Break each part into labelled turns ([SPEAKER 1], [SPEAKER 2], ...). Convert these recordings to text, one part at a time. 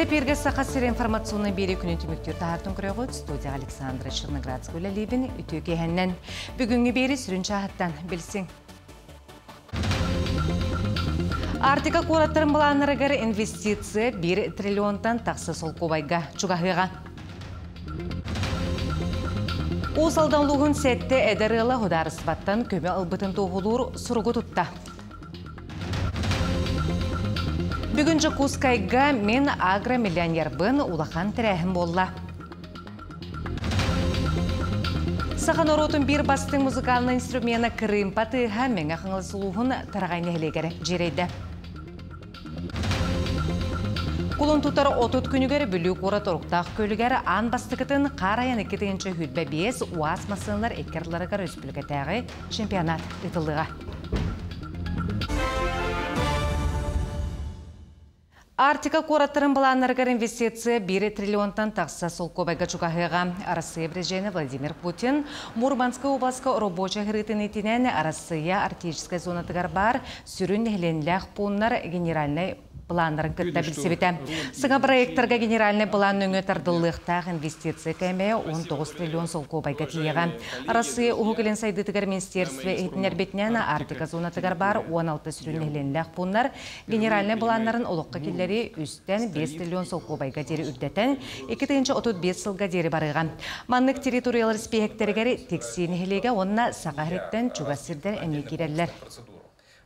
[SPEAKER 1] Эпирге Саха сири информационный биэри күнүн түмүктүүр таһаартын көрөҕүт студия Александра Черноградская үлэлиибин үтүө киэһэннэн. Бүгүҥҥү биэри сүрүн чааһыттан билсиҥ. Арктика куораттарын былааннарыгар инвестиция 1 триллионтан тахса солкуобайга чугаһыаҕа. Уус Алдан улууһун сэттэ эдэр ыала судаарыстыбаттан көмө ылбытын туоһулуур суругу тутта. Бүгүн Дьокуускайга мин агромиллионербын улахан тэрээһин буолла. Саха норуотун биир бастыҥ музыкальнай инструмена кырыымпа тыаһа Мэҥэ Хаҥалас улууһун Тараҕай нэһилиэгэр дьиэрэйдэ. Кулун тутар 30 күнүгэр Бүлүү куорат Оруктаах күөлүгэр аан бастакытын хаар айан 225 УАЗ массыыналар икки ардыларыгар өрөспүүбүлүкэтээҕи чемпионат ыытыллыаҕа. Арктика куораттарын былааннарыгар инвестиция 1 триллионтан тахса солкуобайга чугаһыаҕа. Арассыыйа президенэ Владимир Путин Мурманскай областка оробуочай ырыытын итинэн Арассыыйа арктическай зонатыгар баар сүрүн нэһилиэнньэлээх пууннар генеральнай планнарын кытта билсибитэ. Саҥа проекттарга генеральнай план нөҥүө тардыллыахтаах инвестиция кээмэйэ 19 триллион солкуобайга тиийэҕэ. Арассыыйа Уһук Илин сайдыытыгар министерство иһитиннэрбитинэн Арктика зонатыгар баар 16 сүрүн нэһилиэнньэлээх пууннар генеральнай планнарын олоххо киллэрии үстэн 5 триллион солкуобайга диэри үрдэтэн, 2035 сылга диэри барыаҕа. Маннык территориялар испииһэктэригэр Тиксии нэһилиэгэ уонна Саха сириттэн чугас сирдэр эмиэ киирэллэр.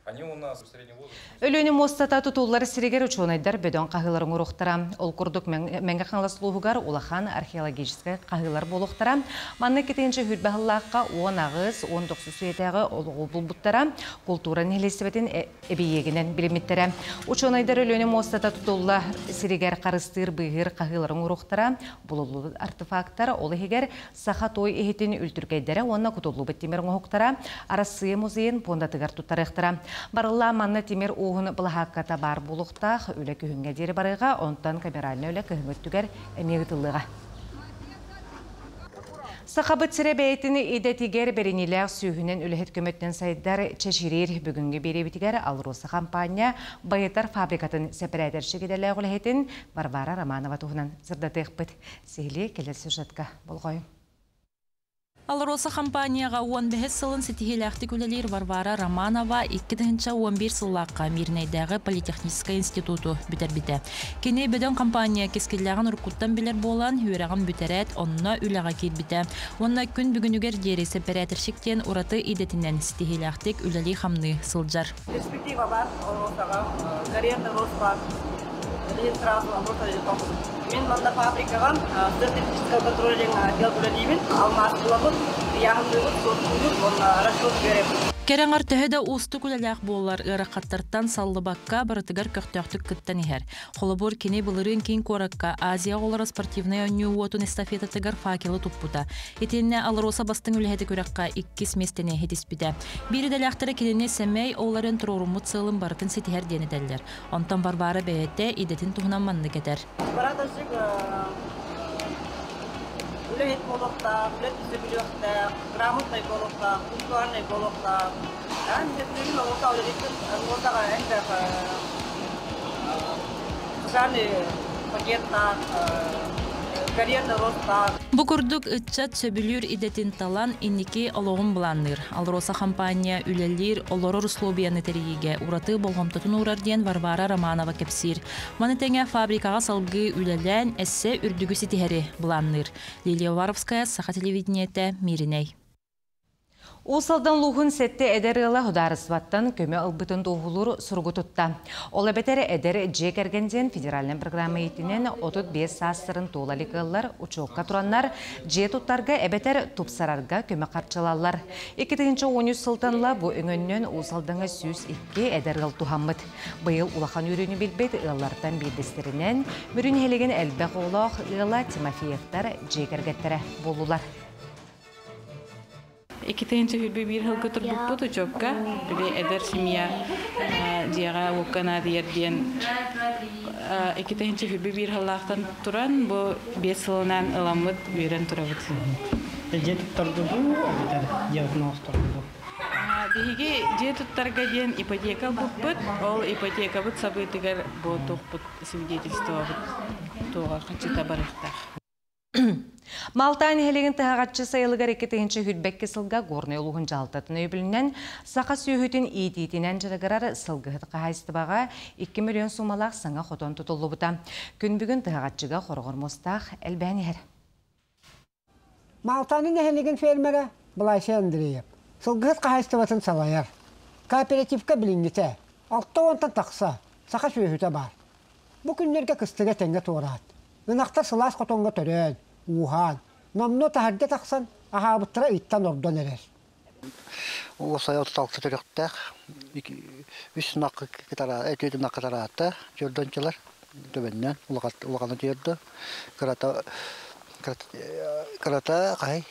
[SPEAKER 1] Өлүөнэ муостата тутуллар сиригэр учуонайдар бөдөҥ хаһыылар оҥоруохтара. Ол курдук Мэҥэ Хаҥалас улууһугар улахан археологическай хаһыылар буолуохтара. Манна 2 сүүс сыллаахха 18-19 үйэтээҕи олоҕу булбуттара, култуура нэһилиэстибэтин эбийиэгинэн билиммиттэрэ. Учуонайдар Өлүөнэ муостата тутулла сиригэр харыстыыр быыһыыр хаһыылар оҥоруохтара, булуллубут артефактар, ол иһигэр саха той иһитин үлтүркэйдэрэ уонна кутуллубут тимир оҥоһуктара Арассыыйа музейын пуондатыгар туттарыахтара. Барыллаан манна тимир ууһун былаһаакката баар буолуохтаах, үлэ күһүҥҥэ диэри барыаҕа, онтон камеральнай үлэ кыһыҥҥы өттүгэр эмиэ ыытыллыаҕа. Сахабыт сирэ бэйэтин идэтигэр бэриниилээх сүүһүнэн үлэһит көмөтүнэн сайдар чэчириир бүгүҥҥү биэриибитигэр АЛРОСА хампаанньа байытар фабрикатын сэпэрээтэрчик идэлээх үлэһитин Варвара Романова туһунан сырдатыахпыт. Сиһилии кэлэр сюжетка болҕойуҥ.
[SPEAKER 2] АЛРОСА компанияҕа 15 сылын ситиһиилээхтик үлэлиир Варвара Романова 2011 сыллаахха Мирнэйдээҕи политехническай институту бүтэрбитэ. Кини бөдөҥ компания кэскиллээҕин уруккуттан билэр буолан, үөрэҕин бүтэрээт, онно үлэҕэ киирбитэ. Уонна күн бүгүнүгэр диэри сэпэрээтэрщик диэн ураты идэтинэн ситиһиилээхтик үлэлии-хамныы сылдьар.
[SPEAKER 3] Перспектива бар, АЛРОСАҕа карьерный рост бар. Билигин сразу АЛРОСА Мин манна фабрикаҕа технического контроля отдел үлэлиибин. Алмаас булабыт, ыйааһынныыбыт, суоттуубут уонна расчет биэрэбит.
[SPEAKER 2] Кэрэҥэр төһө да уустук үлэлээх буоллар, ыарахаттартан саллыбакка барытыгар көхтөөхтүк кыттан иһэр. Холобур, кини былырыын киин куоракка Азия оҕолоро спортивнай оонньуу уотун эстафетатыгар факелы туппута. Итиннэ АЛРОСА бастыҥ үлэһити күрэххэ иккис миэстэни ситиспитэ. Биир идэлээхтэрэ кинини сэмэй оҕолорун туруоруммут сыалын барытын ситиһэр диэн этэллэр. Онтон Варвара бэйэтэ идэтин туһунан маннык этэр.
[SPEAKER 3] Бараташик үлэһит буолуохтаах, үлэ түсүбүлүөхтээх, грамотнай буолуохтаах, пунктуальнай буолуохтаах. Билигин олохтоох үлэлииппин АЛРОСАҕа элбэх социальный пакеттаах, карьерный росттаах.
[SPEAKER 2] Бу курдук ыччат сөбүлүүр идэтин талан инники олоҕун былаанныыр. АЛРОСА компания үлэлиир, олорор условияны тэрийиигэ ураты болҕомтотун уурар диэн Варвара Романова кэпсиир. Маны тэҥэ фабрикаҕа салгыы үлэлээн, эссе үрдүгү ситиһэри былаанныыр. Лилия Уваровская, Саха телевидениетэ, Мииринэй.
[SPEAKER 1] Уус Алдан улууһун сэттэ эдэр ыала судаарыстыбаттан көмө ылбытын туоһулуур суругу тутта. Ол эбэтэр эдэр дьиэ кэргэн диэн федеральнай программа иитинэн 35 саастарын туола илик ыаллар учуокка тураннар дьиэ туттарга эбэтэр тупсарарга көмө харчылаллар. 2013 сылтан ыла бу өҥөннөн Уус Алдаҥа 102 эдэр ыал туһаммыт. Быйыл улахан үөрүүнү билбит ыаллартан биирдэстэринэн Мүрү нэһилиэгин элбэх оҕолоох ыала Тимофеевтар дьиэ кэргэттэрэ буоллулар.
[SPEAKER 4] 2 сүүс 21 сылга турбуппут учуокка, били эдэр семья дьиэҕэ уокка наадыйар диэн 2 сүүс 21 сыллаахтан туран бу 5 сылынан ыламмыт үөрэн турабыт.
[SPEAKER 5] Дьиэ туттаргы эбэтэр дьиэҕитин оҥосторгу?
[SPEAKER 4] Биһиги дьиэ туттарга диэн ипотека ылбыппыт. Ол ипотекабыт сабыытыгар бу туохпут свидетельствобут. Туоҕа хаччыта барыахтаах.
[SPEAKER 1] Малтаан нэһилиэгин Тыһаҕаччы сайылыгар 2022 сылга Горнай улууһун дьаһалтатын өйөбүлүнэн саха сүөһүтүн иитиитинэн дьарыгырар сылгыһыт хаһаайыстыбаҕа 2 миллион суумалаах саҥа хотон тутуллубута. Күн бүгүн Тыһаҕаччыга хороҕор муостаах элбээн иһэр.
[SPEAKER 6] Малтааны нэһилиэгин фермерэ Былайсый Андреев сылгыһыт хаһаайыстыбатын салайар. Кооперативка билиҥҥитэ 60-тан тахса саха сүөһүтэ баар. Бу күннэргэ кыстыга тэҥҥэ туораат, ынахтар сылаас хотоҥҥо төрөөн, ууһаан, номнуо таһырдьа тахсан аһаабыттара ыйтан ордон эрэр.
[SPEAKER 7] Уосайа 36 төрүөхтээх, үс ынах түөрт ынах кытараата, чордончулар төбөннөн улахана түөрдө, кырата кырата хай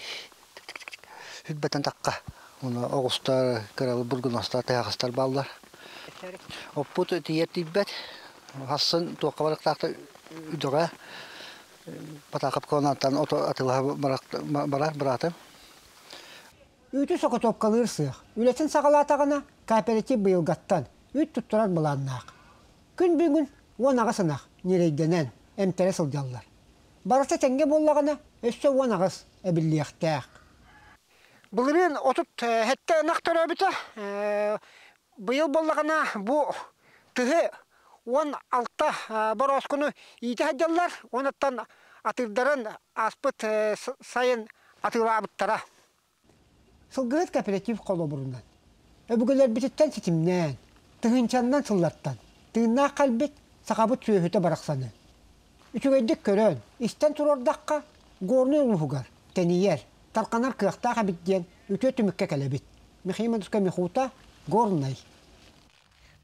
[SPEAKER 7] үрбэтэн тахха. Уна оҕустар, кыралы бургунастар, тыһаҕастар бааллар. Оппут тиийэр тиийбэт. Хассын туохха барыктаахта үдөҕө Батаакап куонантан ото атылаһа барар быраатым.
[SPEAKER 6] Үүтү сокотуопкалыыр сыах үлэтин саҕалаатаҕына, кооператив быйылгаттан үүт туттарар былааннаах. Күн бүгүн 18 ынах ньирэйдэнэн эмтэрэ сылдьаллар. Барыта тэҥҥэ буоллаҕына, өссө 18 эбиллиэхтээх. Былырыын 37 ынах төрөөбүтэ. Быйыл буоллаҕына бу тыһы 16 борооскуну иитэ сылдьаллар. Онуттан атыырдарын ааспыт сайын атыылаабыттара. Сылгыһыт кооператив холобурунан өбүгэлэрбититтэн ситимнээн, тыһыынчаннан сыллартан тыыннаах кэлбит сахабыт сүөһүтэ барахсаны үчүгэйдик көрөн, истэн туруордахха, Горнай улууһугар тэнийэр, тарҕанар кыахтаах эбит диэн үтүө түмүккэ кэлэбит. Михаил Мадуска Михута, Горнай.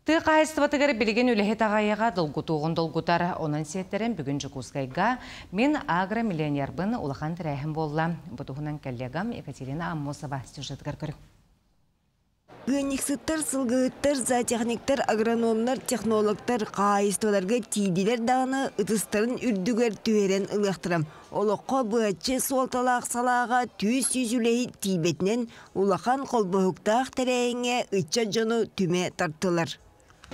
[SPEAKER 1] Тыа хаһаайыстыбатыгар билигин үлэһит аҕыйаҕа долгутуоҕун долгутар. Онон сиэттэрэн бүгүн Дьокуускайга Мин агромиллионербын улахан тэрээһин буолла. Бу туһунан коллегам Екатерина Аммосова сюжетыгар көрүҥ.
[SPEAKER 8] Ыанньыксыттар, сылгыһыттар, зоотехниктар, агрономнар, технологтар хаһаайыстыбаларга тиийдилэр даҕаны ытыстарын үрдүгэр түһэрэн ылыахтара. Олоххо быһаччы суолталаах салааҕа 400 үлэһит тиийбэтинэн улахан холбоһуктаах тэрээһиҥҥэ ыччат дьону түмэ тартылар.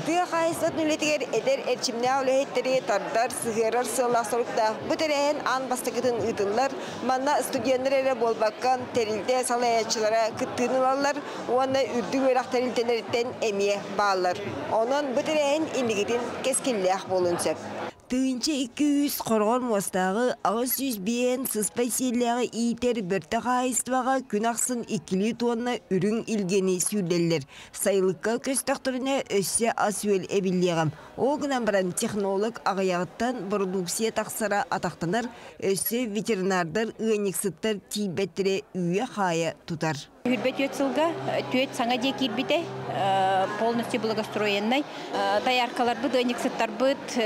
[SPEAKER 8] Тыа хаһаайыстыбатын үлэтигэр эдэр эрчимнээх үлэһиттэри тардар, сыһыарар сыаллаах-соруктаах бу тэрээһин аан бастакытын ыытыллар. Манна студеннар эрэ буолбакка, тэрилтэ салайааччылара кыттыыны ылаллар уонна үрдүк үөрэх тэрилтэлэриттэн эмиэ бааллар. Онон бу тэрээһин инникитин кэскиллээх буолуон сөп. 1200 хороҕор муостааҕы, 805 сыспай сиэллээҕи иитэр бөртө хаһаайыстыбаҕа күн ахсын иккилии туонна үрүҥ илгэни сүүрдэллэр. Сайылыкка көстөхтөрүнэ өссө ас-үөл эбиллиэҕэ. Ол гынан баран технолог аҕыйаҕыттан бородууксуйа тахсара атахтанар, өссө ветеринардар, ыанньыксыттар тиийбэттэрэ үүйэ-хаайа тутар.
[SPEAKER 9] 24 сылга түөрт саҥа дьиэ киирбитэ, полностью благоустроенный. Дояркаларбыт, ыанньыксыттарбыт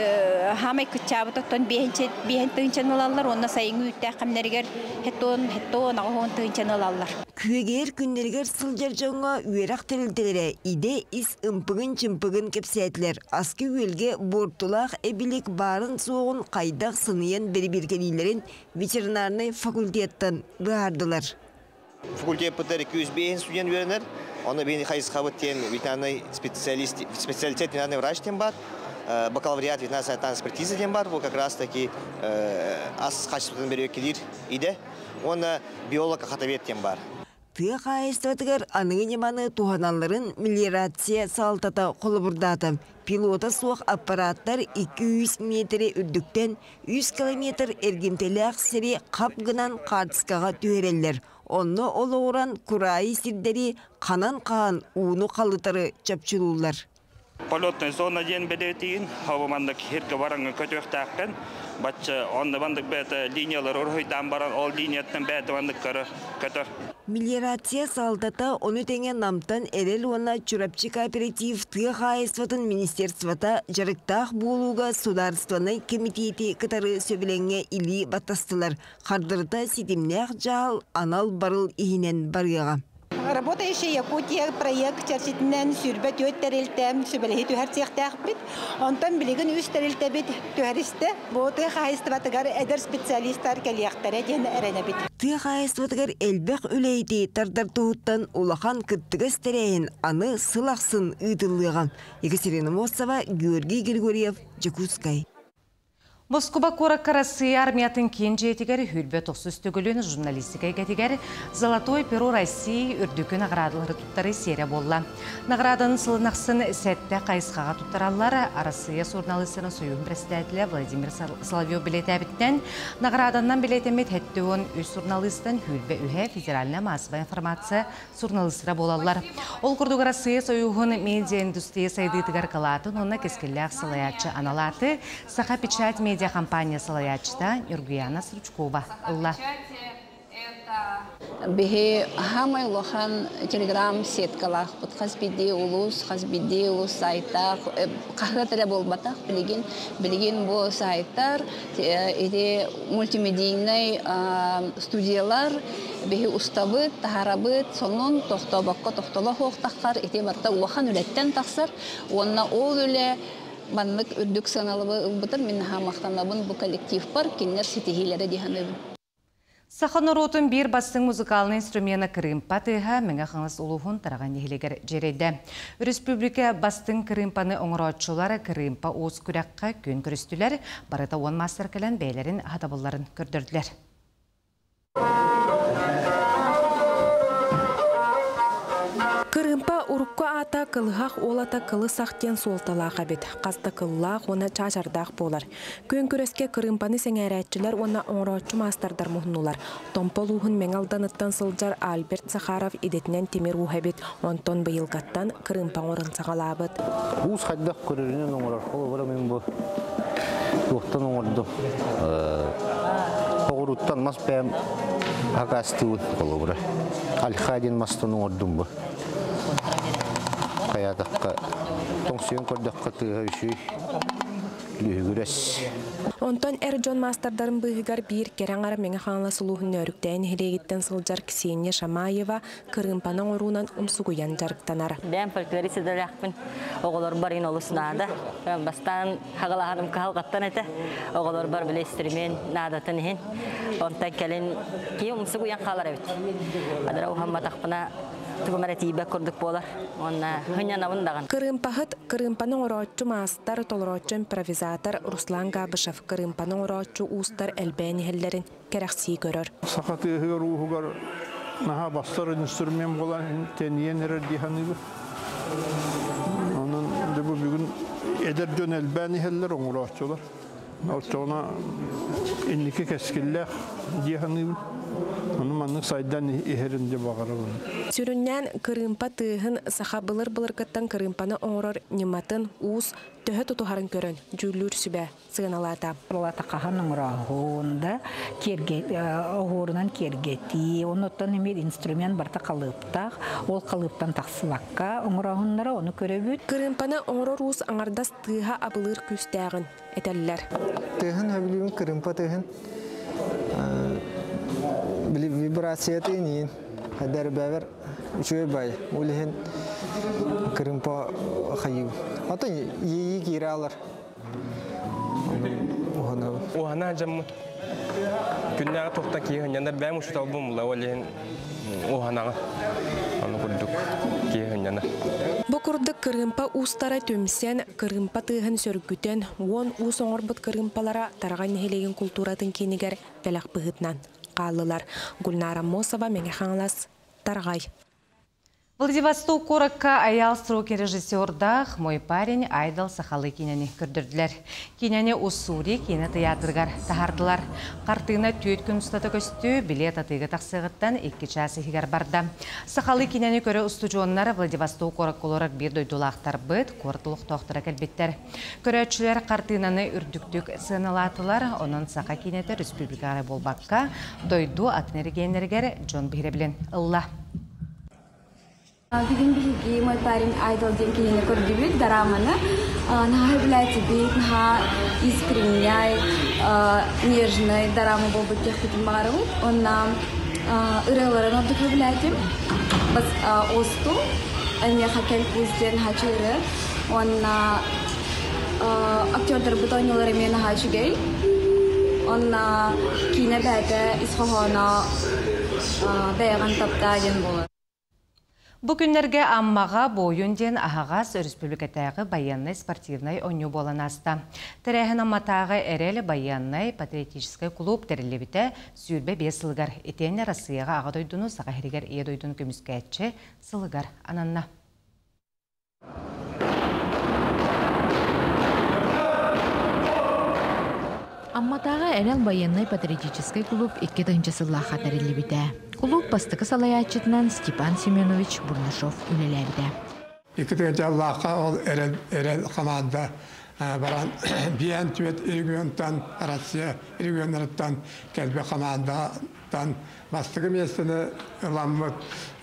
[SPEAKER 9] хаамай кыччаабыт оттон биэһин тыһыынчаны ылаллар уонна сайыҥҥы үүттээх кэмнэригэр хеттон, хеттон, аҕыс тыһыынчаны ылаллар.
[SPEAKER 8] Күөгэр күннэригэр сылдьар дьоҥҥо үөрэх тэрилтэлэрэ идэ ис ымпыгын-чымпыгын кэпсээтилэр. Аска-үөлгэ буортулаах эбилик баарын-суоҕун хайдах сыныйан бэрэбиэркэлииллэрин ветеринарнай факультеттан быһаардылар.
[SPEAKER 10] Факультеппытыгар 205 студент үөрэнэр. Онно биһиги хайысхабыт диэн ветеринарный специалист, специалитет ветеринарный врач диэн баар. Бакалавриат ветеринарная экспертиза диэн баар. Бу как раз таки ас хаачыстыбатын бэрэбиэркэлиир идэ. Уонна биолог охотовед диэн баар.
[SPEAKER 8] Тыа хаһаайыстыбатыгар аныгы ньыманы туһаналларын мелиорация салалтата холобурдаата. Пилота суох аппараттар 200 миэтэрэ үрдүктэн 3 километр эргимтэлээх сири хап гынан хаартыскаҕа түһэрэллэр. Онно олоҕуран кураайы сирдэри ханан хаһан ууну халытары чопчулууллар.
[SPEAKER 11] Полетная зона диэн бэлиэтиин, ол маннык сиргэ бараҥҥа көтүөхтээххин. Бачча онно маннык бэйэтэ линиялар уруһуйдаан баран, ол линияттан бэйэтэ маннык көрө көтөр.
[SPEAKER 8] Мелиорация салалтата ону тэҥэ Намтан Эрэл уонна Чурапчы кооператив тыа хаһаайыстыбатын министерствота дьарыктаах буолууга судаарыстыбаннай кэмитиэти кытары сөбүлэҥҥэ илии баттастылар. Хардарыта ситимнээх дьаһал анал барыл иһинэн барыаҕа.
[SPEAKER 9] Работающая Якутия проект чэрчитинэн 24 тэрилтэ сүбэлэһии түһэрсиэхтээхпит. Онтон билигин үс тэрилтэбит түһэристэ. Бу тыа хаһаайыстыбатыгар эдэр специалистар кэлиэхтэрэ диэн эрэнэбит.
[SPEAKER 8] Тыа хаһаайыстыбатыгар элбэх үлэһити тардар туһуттан улахан кыттыгас тэрээһин аны сыл ахсын ыытыллыаҕа. Екатерина Мосова, Георгий Григорьев, Дьокуускай.
[SPEAKER 1] Москуба куоракка Россия армиятын киин дьиэтигэр хүрбэ тохсус төгүлүн журналистика эйгэтигэр «Золотой перо России» үрдүкү наҕараадалары туттарыы сиэрэ буолла. Наҕарааданы сылын ахсын сэттэ хайысхаҕа туттараллар. Арассыыйа суруналыыстарын сойууһун председателэ Владимир Соловьев билиэтээбитинэн, наҕарааданан билиэтэммит 73 суруналыыстан сүүрбэ үһэ федеральнай маассабай информация суруналыыстара буолаллар. Ол курдук Арассыыйа Сойууһун медиа-индустрия сайдыытыгар кылаатын уонна кэскиллээх салайааччы анал ааты Саха Печать медиа компания салайааччыта Нюргуяна Стручкова ылла.
[SPEAKER 12] Биһи хаамай улахан телеграм сеткалаахпыт. Хас биирдии улуус, хас биирдии улуус сайтаах, хаһыат эрэ буолбатах билигин. Билигин бу сайтар ити мультимедийнай студиялар биһи устабыт, таһарабыт, сонун тохтобокко тохтоло суохтаххар ити барыта улахан үлэттэн тахсар. Уонна ол үлэ маннык үрдүк сыаналабы ылбытым мин наһаа махтанабын бу коллективпар, кинилэр ситиһиилэрэ дии саныыбын.
[SPEAKER 1] Саха норуотун биир бастыҥ музыкальнай инструмена кырыымпа тыаһа Мэҥэ Хаҥалас улууһун Тараҕан нэһилиэгэр дьиэрэйдэ. Өрөспүүбүлүкэ бастыҥ кырыымпаны оҥорооччулар кырыымпа уус күрэххэ күөн көрүстүлэр, барыта уон маастар кэлэн бэйэлэрин сатабылларын көрдөрдүлэр.
[SPEAKER 13] Кырыымпа урукку аата кылыһах уолата кылысах диэн суолталаах эбит. Хас да кыллаах уонна чаачардаах буолар. Күөн күрэскэ кырыымпаны сэҥээрээччилэр уонна оҥорооччу маастардар муһуннулар. Томпо улууһун Мэҥэ Алданыттан сылдьар Альберт Захаров идэтинэн тимир ууһа эбит. Онтон быйылгаттан кырыымпа оҥорон саҕалаабыт.
[SPEAKER 14] Уус хайдах көрөрүнэн оҥорор. Холобура мин бу туохтан оҥордум? Оҕуруттан мас бэйэм хакаастыыбын холобура. Альха диэн мастан оҥордум бу. Хайаатахха тоҥсуйан көрдөххө тыаһа үчүгэй. Лүһүгүрэс.
[SPEAKER 13] Онтон эр дьон маастардарын быыһыгар биир кэрэ аҥар Мэҥэ Хаҥалас улууһун Нөөрүктээн нэһилиэгиттэн сылдьар Ксения Шамаева кырыымпаны оҥоруунан умсугуйан дьарыктанар.
[SPEAKER 15] Бэйэм фольклорист идэлээхпин. Оҕолорбор ин олус наада. Бастаан хагалаһарым кыһалҕаттан этэ. Оҕолорбор били инструмент наадатын иһин. Онтон кэлин киһи умсугуйан хаалар эбит. Адара уһамматахпына тугум эрэ тиийбэт курдук буолар. Уонна хынньанабын даҕаны.
[SPEAKER 13] Кырыымпаһыт, кырыымпаны оҥорооччу маастар, толорооччу импровизатор Руслан Габышев кырыымпаны оҥорооччу уустар элбээн иһэллэрин кэрэхсии көрөр.
[SPEAKER 16] Саха тыаһыгар ууһугар наһаа бастар инструмент буолан тэнийэн эрэр дии саныыбын. Онон дьэ бу бүгүн эдэр дьон элбээн иһэллэр оҥорооччулар. Оччоҕуна инники кэскиллээх дии саныыбын. Ону маннык сайдан иһэрин дьэ баҕарабын.
[SPEAKER 13] Сүрүннээн кырыымпа тыаһын саха былыр-былыргыттан кырыымпаны оҥорор ньыматын уус төһө тутуһарын көрөн дьүүллүүр сүбэ сыаналаата.
[SPEAKER 17] Былата хаһан оҥорооһун да оһуорунан киэргэтии, онуттан эмиэ инструмент барыта халыыптаах, ол халыыптан тахсыбакка оҥорооһуннара ону көрөбүт.
[SPEAKER 13] Кырыымпаны оҥорор уус аҥардас тыаһа абылыыр күүстээҕин этэллэр.
[SPEAKER 18] Тыаһын сөбүлүүбүн кырыымпа тыаһын били вибрациятын иин дәрбәбер үчүгэй бай ол иһин кырыымпа хайыы атын иэйии киирэ алар
[SPEAKER 19] Уһана дьаммыт күннээҕи туохтан киһи хынньанар бэйэм учууталбын була ол иһин уһанаҕа ону курдук киһи хынньанар.
[SPEAKER 13] Бу курдук кырыымпа уустара түмсэн, кырыымпа тыаһын сөргүтэн, уон уус оҥорбут кырыымпалара Тараҕай нэһилиэгин култууратын киинигэр бэлэх быһыытынан хааллылар. Гульнара Аммосова, Мэҥэ Хаҥалас, Тараҕай.
[SPEAKER 1] Владивосток куоракка Айаал Строкин режиссердаах «Мой парень Айдол» сахалыы киинэни көрдөрдүлэр. Киинэни Уссури киинэ тыйаатырыгар таһаардылар. Хартыына түөрт күн устата көстүү, билиэт атыыга тахсыаҕыттан икки чаас иһигэр барда. Сахалыы киинэни көрө устудьуоннар Владивосток куоракка олорор биир дойдулаахтарбыт, куорат олохтоохторо кэлбиттэр. Көрөөччүлэр хартыынаны үрдүктүк сыаналаатылар, онон саха киинэтэ республикаҕа эрэ буолбакка, дойду атын эрэгийиэннэригэр дьон биһирэбилин ылла.
[SPEAKER 20] Бүгүн биһиги «Мой парень Айдол» диэн кинини көрдүбүт, дораманы. Наһаа сөбүлээтибит, наһаа искренняй, нежный дорама буолбут диэхпитин баҕарабыт. Уонна ырыаларын ордук сөбүлээтим. Бас Осту, Эйиэхэ кэл куус диэн наһаа үчүгэй ырыа. Уонна актердарбыт оонньуулара эмиэ наһаа үчүгэй. Уонна киинэ бэйэтэ ис хоһооно бэйэҕин таптаа диэн буолар.
[SPEAKER 1] Бу күннэргэ Аммаҕа Буойун диэн аһаҕас өрөспүүбүлүкэтээҕи байыаннай спортивнай оонньуу буолан ааста. Тэрээһин Амматааҕы Эрэл байыаннай патриотическай кулууп тэриллибитэ 25 сылыгар, итиэннэ Россияҕа Аҕа дойдуну, Саха сиригэр Ийэ дойдуну көмүскээччи сылыгар ананна.
[SPEAKER 21] Амматааҕы Эрэл байыаннай-патриотическай кулууп 2000 сыллаахха тэриллибитэ. Кулууп бастакы салайааччытынан Степан Семенович Бурнашов үлэлээбитэ.
[SPEAKER 22] 2000 сыллаахха ол Эрэл, Эрэл хамаанда баран биэн түөрт регионтан, Россия регионнарыттан кэлбит хамаандаттан бастакы миэстэни ыламмыт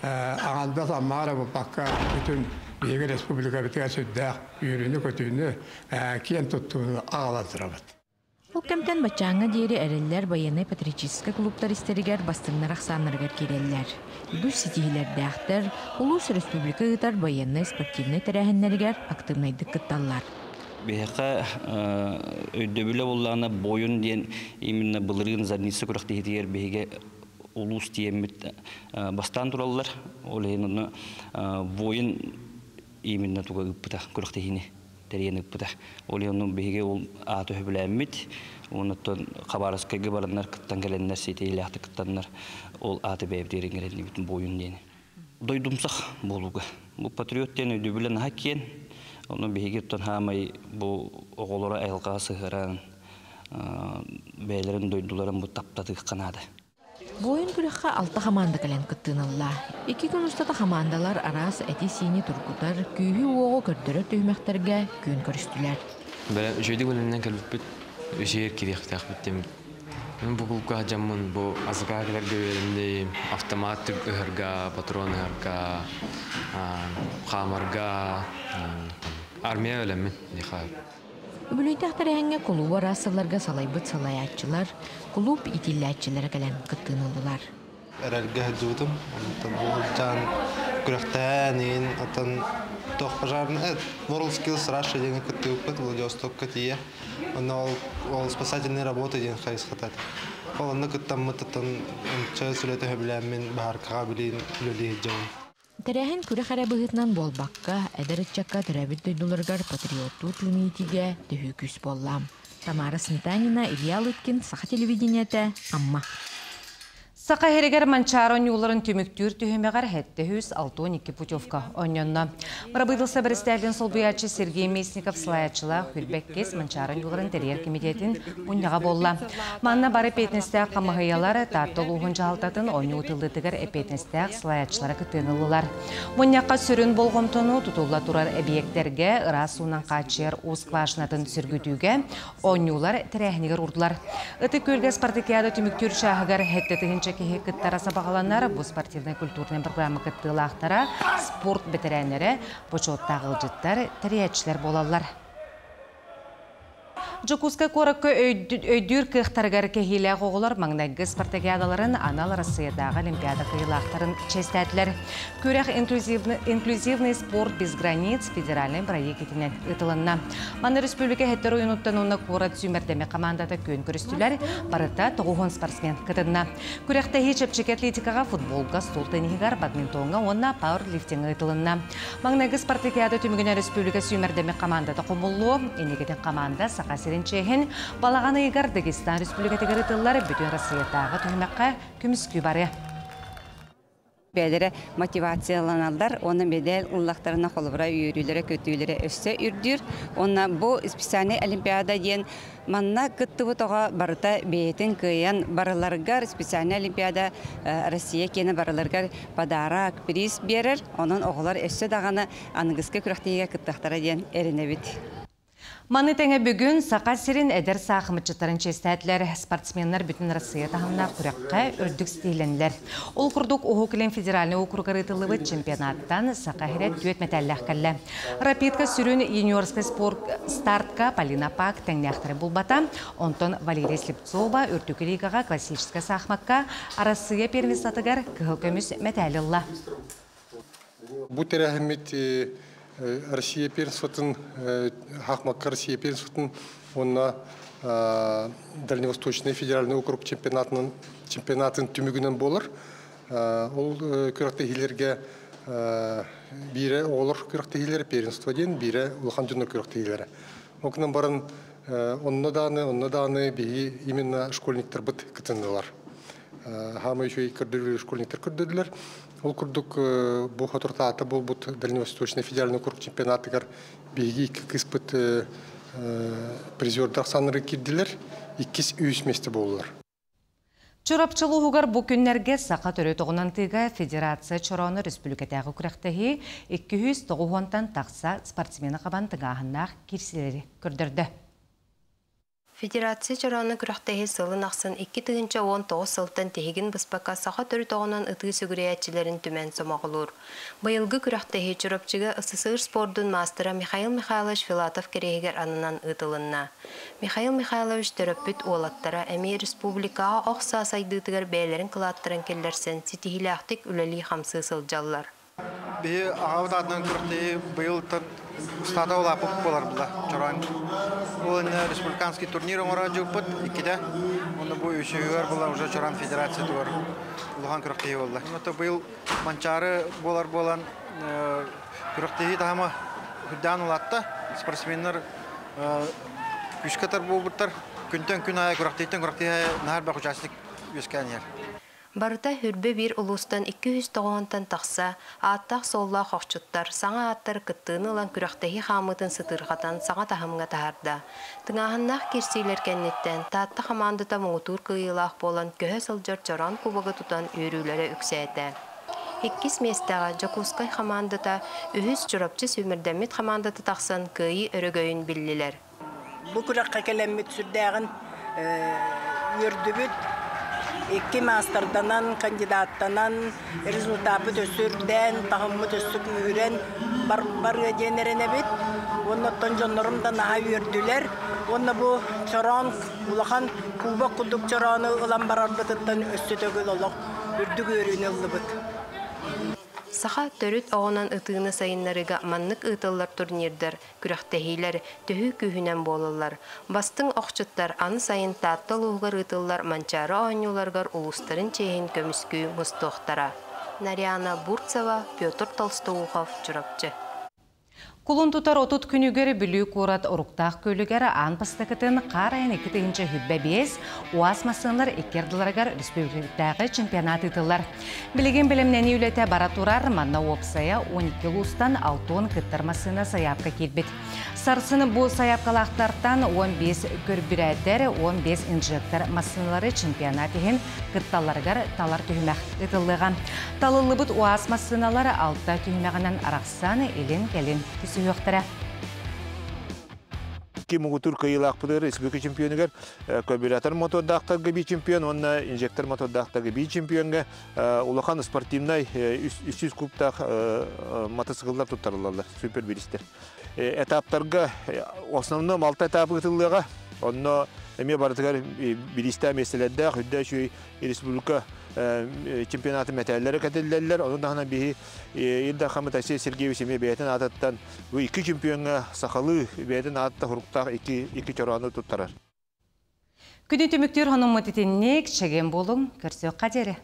[SPEAKER 22] аҥардас Аммаҕа эрэ буолбакка, бүтүн биһиги республикабытыгар сүрдээх үөрүүнү-көтүүнү, киэн туттууну аҕалан турабыт.
[SPEAKER 21] Ол кэмтэн баччааҥҥа диэри эрэллэр байыаннай-патриотическай кулууптар истэригэр бастыҥнар ахсааннарыгар киирэллэр. Үгүс ситиһиилэрдээхтэр, улуус республика ыытар байыаннай-спортивнай тэрээһиннэригэр актыыбынайдык кытталлар.
[SPEAKER 23] Биһиэхэ өйдөбүлэ буоллаҕына буойун диэн именно былырыын Зарница күрэхтэһиитигэр биһиги улуус тиийэммит бастаан тураллар. Ол иһин ону воин именно туга ыыппыта күрэхтэһиини тэрийэн ыыппыта. Ол иһин ону биһиги ол ааты сөбүлээммит, оннуттан Хабаровскайга бараннар кыттан кэлэннэр, ситиһиилээхтик кыттаннар ол ааты бэйэбитигэр иҥэриннибит буойун диэни. Дойдумсах буолууга. Бу патриот диэн өйдөбүлэ наһаа киэн. Ону биһиги оттон хаамай бу оҕолоро айылҕаҕа сыһыаран бэйэлэрин дойдуларын бу таптатыахха наада.
[SPEAKER 21] Буойун күрэххэ алта хамаанда кэлэн кыттыыналла. Икки күн устата хамаандалар араас эти-сиини тургутар, күүһү-уоҕу көрдөрөр түһүмэхтэргэ күөн көрүстүлэр.
[SPEAKER 19] Бэлэм үчүгэйдик бэлэмнэн кэлбиппит, үчүгэй кириэхтээхпит диэн. Мин бу кулка дьаммын бу азыкаа кэлэргэ үөрэнним, автомат ыһарга, патрон ыһарга, хаамарга, армия өлөммүн диэхэ.
[SPEAKER 21] Үбүлүйдээх тэрээһиҥҥэ кулуубу араас сылларга салайбыт салайааччылар, кулууп иитиллээччилэрэ кэлэн кыттыыны ыллылар.
[SPEAKER 24] Эрэлгэ сылдьыбытым. Онтон бу сылдьан күрэхтэһэн иин оттон туох пожарный World Skills Russia диэн кыттыбыппыт Владивостокка тиийэ. Онно ол, ол спасательные работы диэн хайысхата. Ол онно кыттаммыт оттон онча сүлэтэ сөбүлээммин баһааркаҕа билиин үлэлии сылдьабын.
[SPEAKER 21] Тэрээһин күрэх эрэ быһыытынан буолбакка, эдэр ыччакка төрөөбүт дойдуларыгар патриоттуу тыын иитиигэ төһүү күүс буолла. Тамара Сметанина, Илья Лыткин, Саха телевидениетэ, Амма.
[SPEAKER 1] Саха иһэригэр Манчаары оонньууларын түмүктүүр түһүмэҕэр 762 путевка оонньонно. Бырабыыталыстыба бэрэстээтин солбуйааччы Сергей Местников салайааччылаах Хүрбэккис Манчаары оонньууларын тэрийэр кэмитиэтин мунньаҕа буолла. Манна бары эппиэтинэстээх хамыһыйалар Таатта улууһун дьаһалтатын оонньуу ытыллыытыгар эппиэтинэстээх салайааччылара кыттыыны ыллылар. Мунньахха сүрүн болҕомтону тутулла турар эбийиэктэргэ ыраас уунан хааччыйар уу скважинатын сөргүтүүгэ оонньуулар тэрээһинигэр уурдулар. Ытык Күөлгэ спартакиада түмүктүүр чааһыгар 7 тыһыынча киһи кыттара сабаҕаланар. Бу спортивнай культурнай программа кыттыылаахтара, спорт бэтэрээннэрэ, бочуоттаах ыалдьыттар, тэрийээччилэр буолаллар. Дьокуускай куоракка өйдүүр кыахтарыгар кэһиилээх оҕолор маҥнайгы спартакиадаларын анал Арассыыйатааҕы Олимпиада кыайыылаахтарын чэстээтилэр. Күрэх «Инклюзивный спорт без границ» федеральнай проект итинэн ыытылынна. Манна республика иһиттэр ойунуттан уонна куорат сүүмэрдэми командата күөн көрүстүлэр. Барыта 90 спортсмен кытынна. Күрэхтэһии чэпчэки атлетикаҕа, футболга, стол тенниһигэр, бадминтоҥҥа уонна пауэрлифтиҥҥа ыытылынна. Маҥнайгы спартакиада түмүгүнэн республика сүүмэрдэммит командата хомуллуо. Инникитин команда Саха сирин чиэһин балаҕан ыйыгар Дагестан республикатыгар ыытыллар бүтүн Россиятааҕы түһүмэххэ көмүскүү барыа.
[SPEAKER 25] Бэйэлэрэ мотивацияланаллар уонна медаль ыллахтарына холобура үөрүүлэрэ көтүүлэрэ өссө үрдүүр. Уонна бу специальный олимпиада диэн манна кыттыбыт оҕо барыта бэйэтин кыайан барыларыгар специальный олимпиада Россия киэнэ барыларыгар подарок, приз биэрэр. Онон оҕолор өссө даҕаны аныгыскы күрэхтэһиигэ кыттыахтара диэн эрэнэбит.
[SPEAKER 1] Маны тэҥэ бүгүн Саха сирин эдэр саахыматчыттарын чиэстээтилэр. Спортсменнар бүтүн Россия таһымнаах күрэххэ үрдүк ситиһиилэннилэр. Ол курдук Уһук Илин федеральнай округар ыытыллыбыт чемпионаттан Саха сирэ түөрт мэтээллээх кэллэ. Рапидка сүрүн юниорскай спорт стартка Полина Пак тэҥнээхтэри булбата. Онтон Валерия Слепцова үрдүкү лигаҕа классическай саахымакка Арассыыйа первенствотыгар кыһыл көмүс мэтээл ылла.
[SPEAKER 26] Бу тэрээһиммит Россия первенствотын, Хахмакка Россия первенствотын уонна Дальневосточный федеральный округ чемпионатын, чемпионатын түмүгүнэн буолар. Ол күрэхтэһиилэргэ Биирэ оҕолор күрэхтэһиилэрэ первенство диэн, биирэ улахан дьоннор күрэхтэһиилэрэ. Ол гынан баран онно даҕаны, онно даҕаны биһи именно школьниктарбыт кытыннылар. Хаамай үчүгэй көрдөрүүлэр школьниктар көрдөрдүлэр. Ол курдук бу соторутааҕыта буолбут Дальневосточный федеральный округ чемпионатыгар биһиги икки кыыспыт призердар саннары киирдилэр, иккис үһүс миэстэ буоллулар.
[SPEAKER 1] Чурапчы улууһугар бу күннэргэ саха төрүт оҕунан тыыга Федерация чорооно республикатааҕы күрэхтэһии 290-тан тахса спортсмены хабан тыҥааһыннаах киирсиилэри көрдөрдө.
[SPEAKER 2] Федерация чорооно күрэхтэһии сылын ахсын 2019 сылтан тиһигин быспакка саха төрүт оҕунан ытыы сүгүрүйээччилэрин түмэн сомоҕолуур. Быйылгы күрэхтэһии Чурапчыга СССР спордун маастара Михаил Михайлович Филатов кэриэһигэр ананан ыытылынна. Михаил Михайлович төрөппүт уолаттара эмиэ республикаҕа ох саа сайдыытыгар бэйэлэрин кылааттарын киллэрсэн ситиһиилээхтик үлэлии-хамсыы сылдьаллар.
[SPEAKER 3] Биһи аҕабыт аатынан күрэхтэһии быйыл устата улааппыт буолар була чороон. Ол иннинэ республиканский турнир оҥоро дьыппыт иккитэ. Онно бу үсүһүгэр була уже Чорон федерациятыгар улахан күрэхтэһии буолла. Онно быйыл Манчаары буолар буолан күрэхтэһии таһыма үрдээн улаатта. Спортсменнар күүскэ тар буолбуттар. Күнтэн күн аайы күрэхтэһииттэн күрэхтэһии аайы наһаа элбэх участник үөскээн иһэр.
[SPEAKER 2] Барыта хүрбэ биир улуустан 290-тан тахса ааттаах-суоллаах охчуттар саҥа ааттар кыттыыны ылан күрэхтэһии хаамыытын сытыырхатан саҥа таһымҥа таһаарда. Тыҥааһыннаах киирсиилэр кэнниттэн Таатта хамаандата муҥутуур кыайыылаах буолан көһө сылдьар чороон кубогы тутан үөрүүлэрэ үксээтэ. Иккис миэстэҕэ Дьокуускай хамаандата, үһүс Чурапчы сүүмэрдэммит хамаандата тахсан кыайыы өрөгөйүн биллилэр.
[SPEAKER 4] Бу күрэххэ кэлэммит сүрдээҕин үөрдүбүт. Икки маастарданан, кандидаттанан, результаппыт өссө үрдээн, таһыммыт өссө күүһүрэн барыа диэн эрэнэбит. Уонна оттон дьоннорум да наһаа үөрдүлэр. Уонна бу чороон улахан кубок курдук чороону ылан барарбытыттан өссө төгүл олох үрдүк үөрүүнү ыллыбыт.
[SPEAKER 2] Саха төрүт оҕунан ытыыны сайыннарыыга маннык ыытыллар турнирдар, күрэхтэһиилэр төһүү күүһүнэн буолаллар. Бастыҥ охчуттар аны сайын Таатта улууһугар ыытыллар Манчаары оонньууларыгар улуустарын чиэһин көмүскүү мустуохтара. Нарьяна Бурцева, Петр Толстоухов, Чурапчы.
[SPEAKER 1] Кулун тутар 30 күнүгэр Бүлүү куорат Оруктаах күөлүгэр аан бастакытын хаар айан 2025 УАЗ массыыналар икки ардыларыгар республикатааҕы чемпионат ыытыллар. Билигин бэлэмнэнии үлэтэ бара турар, манна уопсайа 12 улуустан 60 кыттар массыына сайаапка киирбит. Сарсын бу сайаапкалаахтартан 15 көрбүрээтэр, 15 инжектор массыыналары чемпионат иһин кытталларыгар талар түһүмэх ыытыллыаҕа. Талыллыбыт УАЗ массыыналар алта түһүмэҕинэн арахсан илин-кэлин түсүһүөхтэрэ.
[SPEAKER 5] Икки муҥутуур кыайыылаахпытыгар республика чемпионугар карбюратор мотордаахтарга би чемпион уонна инжектор мотордаахтарга би чемпионга улахан спортивнай 300 кубтаах мотоцикллар туттарыллаллар супер биристер. Этаптарга основном алта этап ыытыллыаҕа. Онно эмиэ барытыгар бириистээх миэстэлэрдээх үрдэ үчүгэй республика чемпионатын мэтээллэрэ кэтиллэллэр. Ону таһынан биһи Ил Дархаммыт Алексей Сергеевич эмиэ бэйэтин аатыттан бу икки чемпиоҥҥа сахалыы бэйэтин аатыттан хуруктаах икки икки чороону туттарар.
[SPEAKER 1] Күнү түмүктүүр хонуммут итинник чэгиэн буолуҥ, көрсүөххэ диэри.